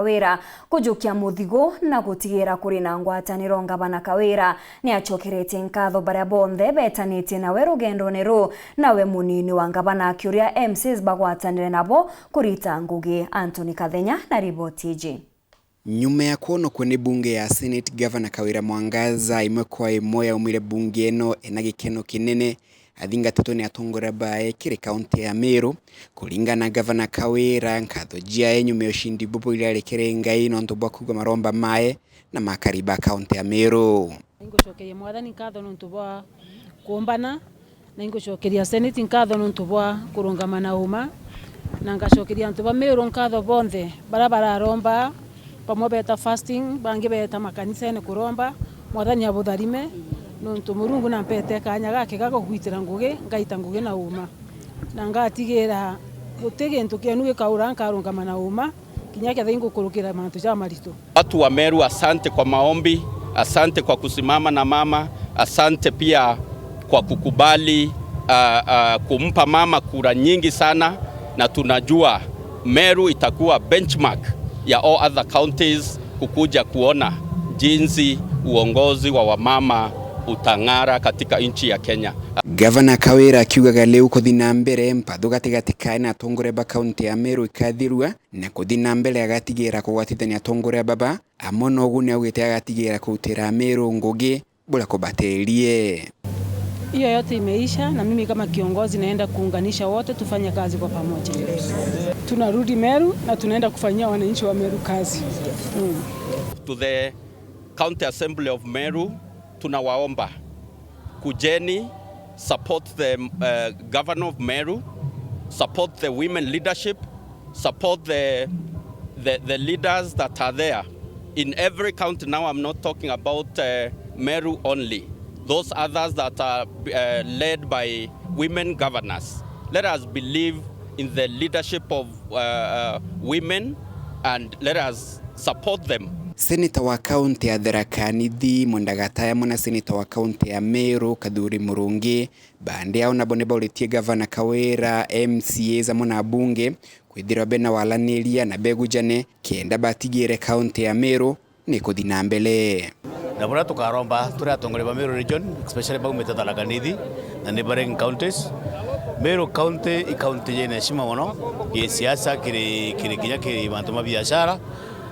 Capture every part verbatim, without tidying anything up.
Kawira kujukia muthigu na gutigira kuri na ngwataniro. Ngavana Kawira ni acokeretie nkatho baria bonthe betanitie nawe rugendone ruu, nawe munini wa ngavana akiuria M Cs bagwatanire nabo kurita ngugi. Anthony Kathenya na riboti iji. Nyuma ya kwonokwa ni bunge ya Senate, Gavana Kawira Mwangaza imwe kwa imwe yaumire bunge ino ena gikeno kinene, athingatitwe ni atongoria bae kiri kaunti ya Meru. Kuringana na Gavana Kawira, nkatho ciae nyuma ya ushindi bubu irari kiri Ngai nontu bwa kuigua maromba mae na makari ba kaunti ya Meru. Ningucokeria Mwathani nkatho nontu bwa kuumbana, na ingucokeria Senate nkatho nontu bwa kurungama na uma, na ngacokeria antu ba Meru nkatho bonthe baria bararomba, bamwe beeta fasting, bangi beeta makanisene kuromba. Mwathani abutharime, nontu Murungu nampete kaanya gake ga kugwitira ngugi, ngaita ngugi na uma, na ngatigira guti gintu kienu gikaura, nkarungama na uma kinya kethira ingukurukira mantu jamaritu. Watu wa Meru, asante kwa maombi, asante kwa kusimama na mama, asante pia kwa kukubali, ah, ah, kumpa mama kura nyingi sana, na tunajua Meru itakuwa benchmark ya all other counties kukuja kuona jinsi uongozi wa wamama utang'ara katika nchi ya Kenya. Gavana Kawira akiugaga riu kuthi na mbere mpathu gatigati kae na atongoria ba kaunti ya Meru ikathirua, na kuthi na mbere agatigira kugwatithania atongoria baba, amwe na ugu ni augite agatigira kurutira Meru ngugi buria kubatirie. Hiyo yote imeisha, na mimi kama kiongozi naenda kuunganisha wote, tufanye kazi kwa pamoja. Tunarudi Meru na tunaenda kufanyia wananchi wa Meru kazi. Mm. To the County Assembly of Meru, tunawaomba, kujeni, support the, uh, governor of Meru, support the women leadership, support the, the, the leaders that are there in every county. Now I'm not talking about, uh, Meru only. Those others that are, uh, led by women governors. Let us believe in the leadership of, uh, uh, women and let us support them. Seneta wa kaunti ya Tharaka Nithi, Mwenda Gataya, amwe na seneta wa kaunti ya Meru, Kathuri Murungi, bandi ao nabo ni bauritie Gavana Kawira, M C As amwe na abunge kwithirwa bena walaniria na begujane kenda batigire kaunti ya Meru ni kuthi na mbere. Na buria tukaromba turi atongoria ba Meru region, especially baumite Tharaka Nithi na neighboring counties. Meru county i county yina heshima mono kisiasa, kiri, kiri kinya kiri mantu ma biashara.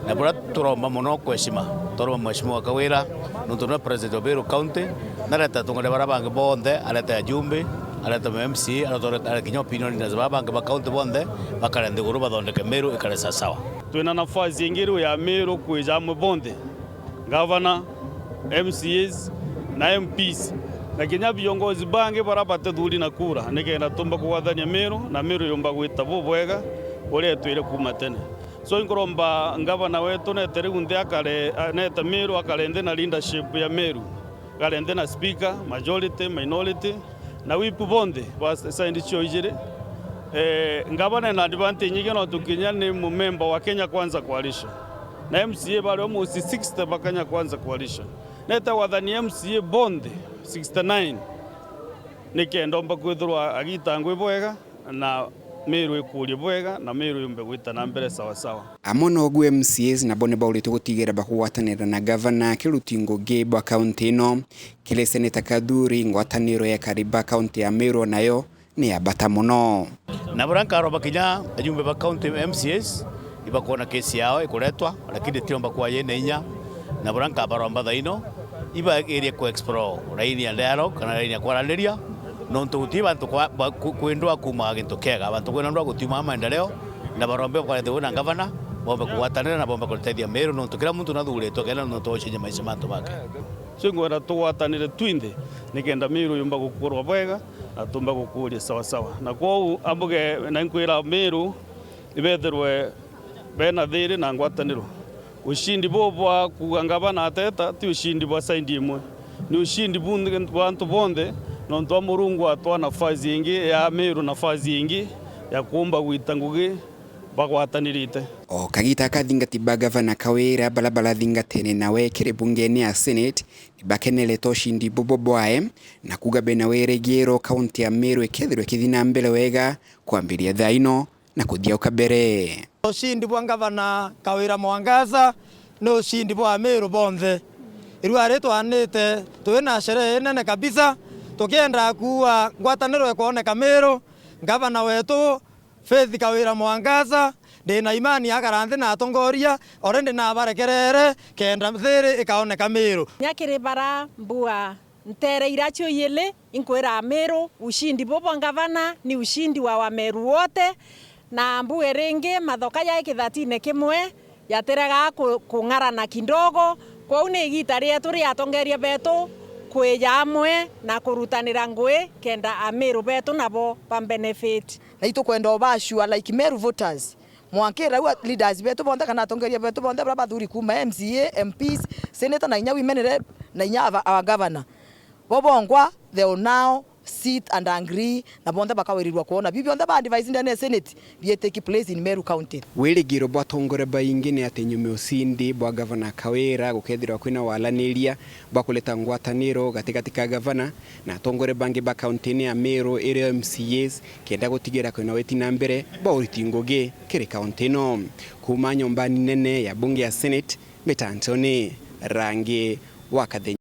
Na buria turomba mono kweshima, turomba Mheshimiwa Kawira, nontu niwe president wa Meru county, na areta atongoria baria bangi bonthe, areta ajumbe, areta ma M C A, areta, areta kinya opinion leaders baria bangi ba county bonthe, bakare nthiguru bathondeke Meru ikare sawasawa. Twina nafasi ingi riu ya Meru kwija amwe bonthe, gavana, M C As na M Ps, na kinya viongozi bangi baria batithuri na kura, nikenda tumba kugwathania Meru, na Meru yumba gwita bubwega uria itwire kuuma tene. So, inkuromba gavana wetu nete riu nthi akare, a, nete Meru akare nthi na leadership ya Meru, akare nthi na speaker, majority, minority, na whip bonthe ba side cio ijiri. Eh, ngavana ena advantage nyingi nontu kinya ni mumemba wa Kenya Kwanza Coalition. Na M C A bari almost sixty ba Kenya Kwanza Coalition. Nete wathani M C A bonthe sixty-nine, nikenda omba kwithirwa agita ngui bwega na Meru ikurie bwega na Meru yumbe gwita na mbere sawasawa. Amwe na ugu, M C As nabo ni bauritwe gutigira bakugwatanira na gavana kiruti ngugi bwa kaunti ino. Kiri Seneta Kathuri, ngwataniro ya akari ba kaunti ya Meru nayo ni ya bata mono. Na buria nkaromba kinya ajumbe ba county M C As ibakwona kesi yao ikuretwa, lakini tiromba kwa yene inya. Na buria nkabaromba thaino, ibagerie ku explore raini ya dialogue kana raini ya kwaraniria, nontu guti bantu kwa, ba, ku, kwindwa kuumaga gintu kiega, bantu kwindwa gutiumaga maendeleo, na barombe bakorete na gavana, bombe kugwatanira na bombe kuritethia Meru, nontu kila muntu nathuritwe kenda nontu wa gucenjia maisha ma antu bake. So, ingwenda tugwatanire twinthe nikenda Meru yumba gukurwa bwega na tumba gukuria sawasawa. Na kwou ambuge na nkwira Meru ibethirwe bena thiri na ngwataniro. Ushindi buu bwa kuuga ngavana ateta ti ushindi bwa side imwe, ni ushindi bu-, bwa antu bonthe, nontu a Murungu atwa nafasi ingi ya Meru, nafasi ingi ya kuumba gwita ngugi bagwatanirite. O kagita aka athingati ba gavana Kawira baria barathingatene nawe kiri bungene ya Senate, nibakenerete ushindi bubu bwae na kuuga bena wirigiro kaunti ya Meru ikethirwa ikithi na mbere wega kwambiria thaa ino na kuthiauka mbere. Ushindi bwa ngavana Kawira Mwangaza ni ushindi bwa Ameru bonthe. Irua ritwanite twina sherehe inene kabisa, tukienda kuua ngwataniro ikwoneka Meru. Ngavana wetu Faith Kawira Mwangaza, ndina imani akara nthi na atongoria, already nabarekerere kenda thiri ikaoneka Meru. Nya kiri bara mbua ntere ira cio iyili, inkwira Ameru, ushindi bu bwa ngavana ni ushindi wa Wameru wote, na mbuge ringi, mathoka jai kithatine kimwe, jatirega ku-, kung'arana kidogo. Kwou ni igita rietu ria atongeria betu kwija amwe na kurutanira ngui kenda Ameru betu nabo ba benefit. Na itukwenda ubashua like Meru voters, mwankira u leaders betu bonthe kana atongeria betu bonthe bara bathuri kuma M C A, M Ps, senator na inya women rep na inya ava-, our governor. Bo bongwa, they will now sit and agree, na bonthe bakawirirwa kwona biu bionthe ba advise ndene ya Senate bie take place in Meru County. Wirigiro bwa atongore baingi ni ati nyuma ya ushindi bwa Gavana Kawira gukethirwa kwina walaniria bwa kuleta ngwataniro gatigati ka gavana na atongore bangi ba kaunti ya Meru irio M C As, kenda gutigira kwina weti na mbere bwa uriti ngugi kiri kaunti ino. Kuma nyombani nene ya bunge ya Senate, mitantoni Rangi wa Kathenya.